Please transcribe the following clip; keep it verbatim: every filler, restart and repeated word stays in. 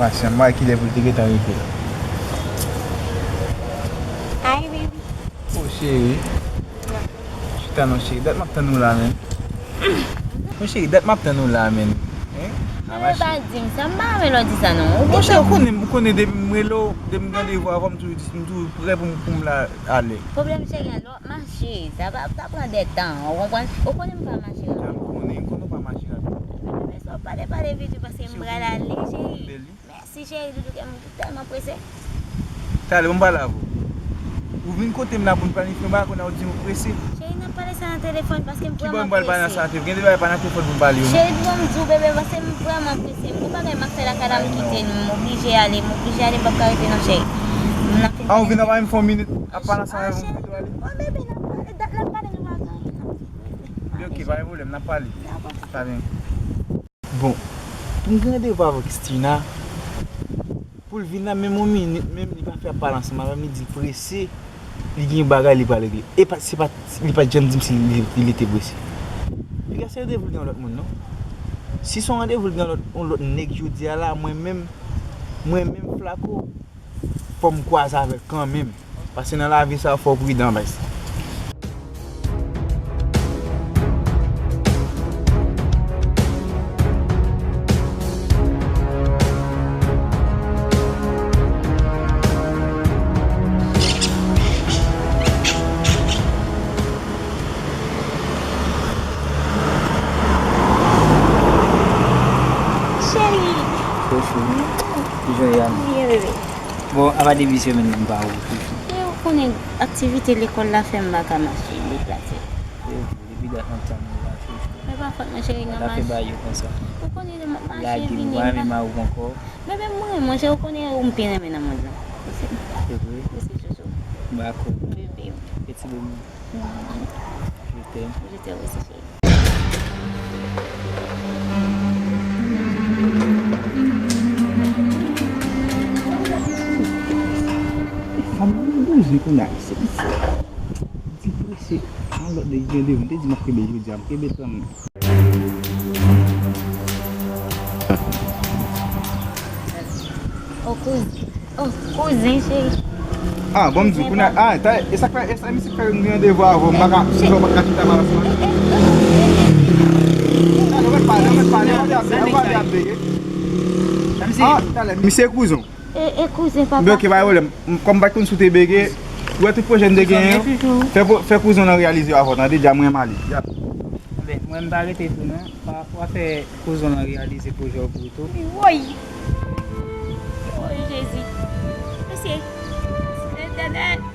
Pasyan, m wè kilè pou l te gentan rive la. Hi, baby. Oh, cheri. Chita non, cheri. Dat m ap tann ou la, menm. Mon cheri, dat m ap tann ou la, menm. Hein? Mwen pa di m sa, m pa renmen lè w di sa, non. Mon cheri, ou konnen, ou konnen depi m rele w, depi m gade vwa avè w, m toujou di, m toujou prè pou m, pou m la ale. Pwoblèm, cheri, a lè w ap mache, sa va, sa pran de tan, ou konprann? Ou konnen m pa mache rapid. M konnen, m konnen w pa mache rapid. Men sa w pale, pale vit, wi, paske m pral ale, cheri. Mèsi, cheri, doudou, kè m tèlman prese. Talè, bon, m pale avè w. Ou vin kote m la pou n planifye yon bagay, kounye a ou di m ou prese. Cheri, n ap pale sa nan telefòn paske m vrèman prese. Ki bò m pral pale nan sa nan telefòn? Gen de bagay pa nan telefòn pou m pale yo, non. Cheri, bon, m di w, bebe, paske m vrèman prese. Gon bagay m ap fè lakay la, m kite n, m oblije ale, m oblije ale, m p ap ka rete non, cheri. M nan fin. Ah, ou vin anba m fè yon minit ap pale ansanm avè m, m kite w ale? Bon, bebe, n ap pale, dat la pale nou pa gen anyen. Ok, pa gen pwoblèm, n ap pale. Dakò. Sa byen. Bon, pou m gen randevou avè Christina, pou l vin la, menm yon minit, menm li pa fè ap pale ansanm avè m, li di l prese, li gen bagay li pral regle. E pa, se pa, li pa t janm di m si li, li te prese. Piga se randevou l gen yon lòt moun, non? Si se yon randevou l gen yon lòt, yon lòt nèg jodi a la, mwen menm, mwen menm Flaco, fò m kwaze avè l kanmenm. Paske nan lavi sa, fò w pridan, baz. Cheri. Chouchou. Ki jan w ye, Ann? Byen, bebe. Bon, apa depi semèn m pa wè w, chouchou. E ou konnen aktivite lekòl la fè m pa ka mache deplase. Se vre, depi dat m ap tann ou la, chouchou. Men pa fòt mwen, cheri, nan mache. Sa fè bagay yo konsa. Ou konnen lè m ap mache vini m pa. Lage m, m pa renmen mari w ankò. Men, men mwen, mwen, cheri, ou konnen ou m pi renmen nan mond lan. Se vre? Mèsi, chouchou. Dakò. Bebe. Peti boum. Je t'aime. Je t'aime aussi, chérie. Fanm nan bouzen kounye a, se piti. Di prese. An lòt de gen de, m te di m ap kenbe jodi a, m kenbe tan m. Oh, kouzen. Oh, kouzen, cheri. Ah, bon, m di w, kounye a, ah, ta, e sa k fè, e sa, misye k fè m gen randevou avè w, m pa ka, m pa ka chita mal ansanm avè w. Talè, ou mèt pale, ou mèt pale, ou mèt ap bege, ou mèt ap bege. Ah, talè, misye kouzen w. E, e kouzen, papa. Men ok, pa gen pwoblèm. M, kòm m pa t konn si w te bege, ou wè tout pwojè n te genyen yo, fè, fè kouzen w nan reyalize yo avè w, tande, dja mwen m ale. Dja. Anben, mwen m pa rete tou non. Pa, w a fè kouzen w lan reyalize pwojè w pou ou tou. Woy! Woy, Jezi. Mesye. Entènèt.